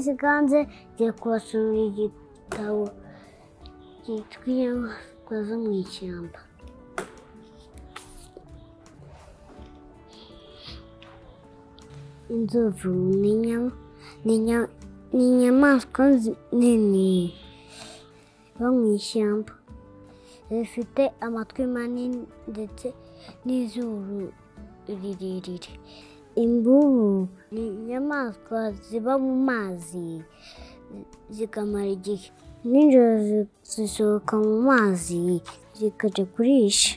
Nisiganze ngiye kubasomera igitabo cyitwa Inyamaswa zo mu ishyamba. Inzovu ni inyamaswa nini iba mu ishyamba, zifite amatwi manini ndetse n'izuru rirerire. Imvubu ni inyamaswa ziba mu mazi zikamara igihe, nijoro zisohoka mu mazi zikajya kurisha.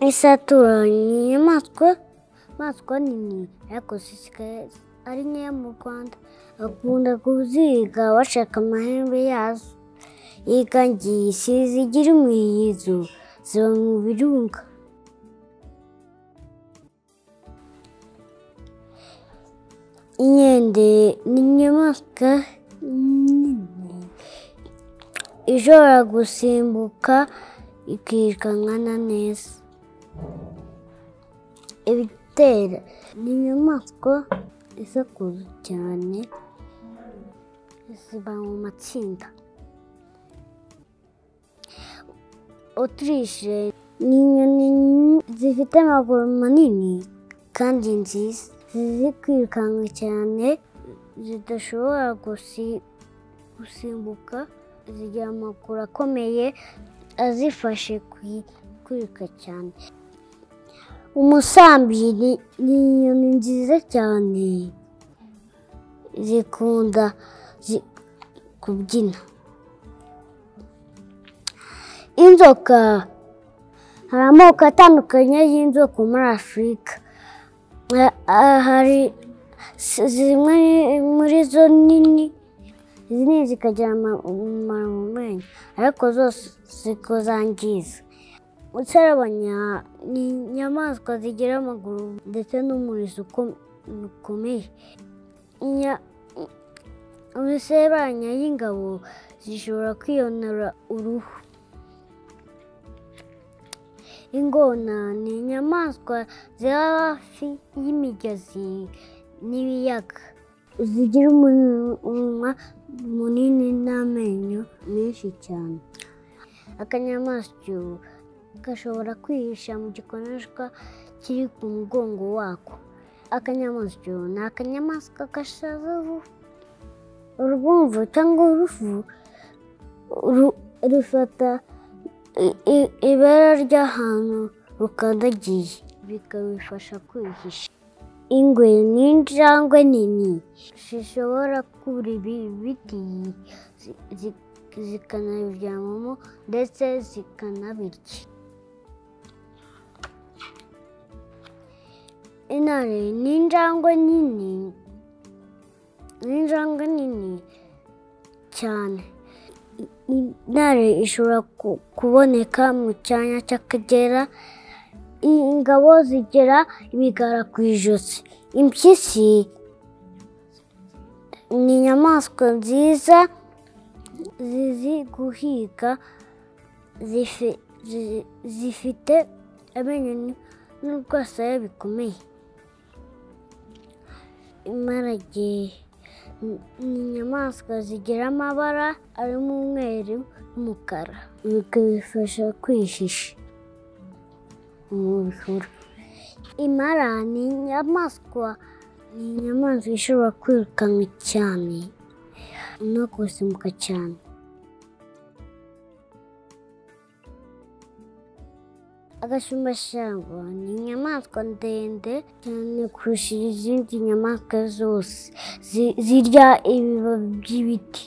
Isatura ni inyamaswa nini ariko zisigaye ari nkeya mu Rwanda, bakunda kuziga bashaka amahembe yazo. Ingagi zigira umurizo, ziba mu birunga. Inkende ni inyamaswa nini ishobora gusimbuka ikirukankana neza. Ibitera ni inyamaswa isakuza cyane, ziba mu matsinda. Otirishe ni inyoni zifite amaguru manini kandi nziza, zizi kwirukanka cyane, zidashobora gusimbuka, zigira amaguru akomeye azifashe kwiruka cyane. Umusambi ni inyoni nziza cyane, zikunda kubyina. Inzoka, hari amoko atandukanye y'inzoka muri Afurika. Hari zimwe muri zo nini, izindi zikagira umumaro mu menyo, ariko zose zikazangiza. Umuserebanya ni inyamaswa zigira amaguru ndetse n'umurizo ukomeye. Imiserebanya y'ingabo zishobora kwiyonora uruhu. Ingona ni inyamaswa ziba hafi y'imigezi n'ibiyaga, zigira umunwa munini n'amenyo menshi cyane. Akanyamasyo gashobora kwihisha mu gikonoshwa kiri ku mugongo wako. Akanyamasyo ni akanyamaswa gashaza vuba. Urwumvu cyangwa urufu rufata ibara ry'ahantu rukandagiye, bikabifasha kwihisha. Ingwe ni injangwe nini zishobora kurira ibiti zikanabiryamamo ndetse zikanabirya. Intare ni injangwe nini cyane. Intare ishobora kuboneka mu cyanya cy'Akagera. Ingabo zigira imigara ku ijosi. Impyisi ni inyamaswa nziza, zizi guhiga, zifite amenyo n'urwasaya bikomeye. Imparage ni inyamaswa zigira amabara arimo umweru n'umukara, bikabifasha kwihisha mu bihuru. Impara ni inyamaswa ishobora kwirukanka cyane no gusimbuka cyane. Agasumbashyamba ni inyamaswa ndende cyane kurusha izindi nyamaswa zose, zirya ibibabi by'ibiti.